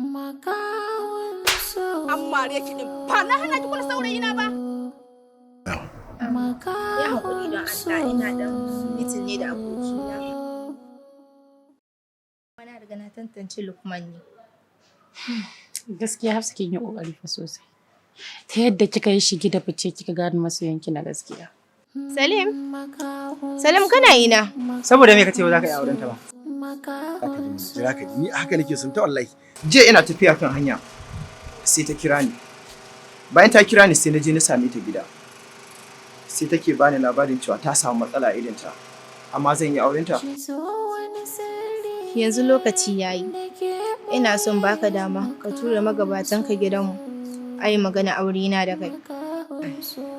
Makahon so. An mare ki din. Ba na hana ki kula saurayina ba. Ya haƙuri don Allah, ina da meeting ne da abokina. Na riga na tantance, Lukman ne. Gaskiya Hafsa, kin yi kokari fa sosai. Ta yadda kika yi shige da fice kika gane masoyanki na gaskiya. Salim? Salim, kana ina? Saboda me kace ba za ka yi auren ta ba? Haka ji, jira ka ji, ni haka nake son ta wallahi. Jiya ina tafiya kan hanya sai ta kira ni. Bayan ta kira ni, sai na je na same ta gida. Sai take bani labarin cewa ta samu matsala a idonta. Amma zan yi auren ta. Yanzu lokaci yayi. Ina son baka dama ka tura magabatanka gidanmu. Ayi magana aure na da kai.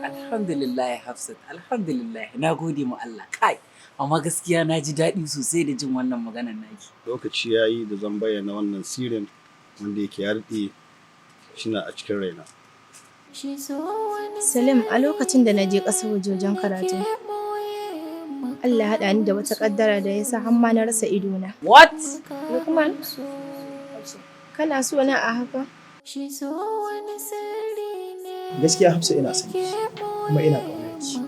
Alhamdulillah Hafsat, alhamdulillah, na gode mu Allah. Kai, amma gaskiya na ji daɗi sosai da jin wannan maganar naki. Lokaci yayi da zan bayyana wannan sirrin wanda yake ya daɗe shina a cikin raina. Salim, a lokacin da na je ƙasar waje wajen karatu, Allah ya haɗa ni da wata ƙaddara da ya sa har ma na rasa idona. What? Lukman, kana so na a haka? Gaskiya Hafsa, ina son ki kuma ina ƙaunar ki.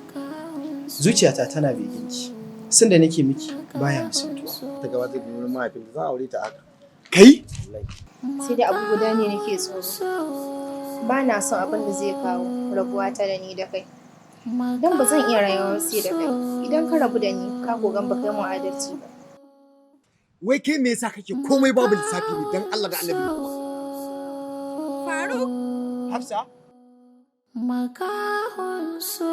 Zuciyata tana begen ki. Son da nake miki baya misaltuwa. Ta gabatar da wurin mahaifinta, zan aure ta haka. Kai? Sai dai abu guda ne nake tsoro. Ba na son abin da zai kawo rabuwa ta da ni da kai. Don ba zan iya rayuwa sai da kai. Idan ka rabu da ni, ka kogan ba kai mu adalci ba. Wai kai, me yasa kake komai babu lissafi ne, dan Allah da Annabi? Faruk. Hafsa? Makahon so.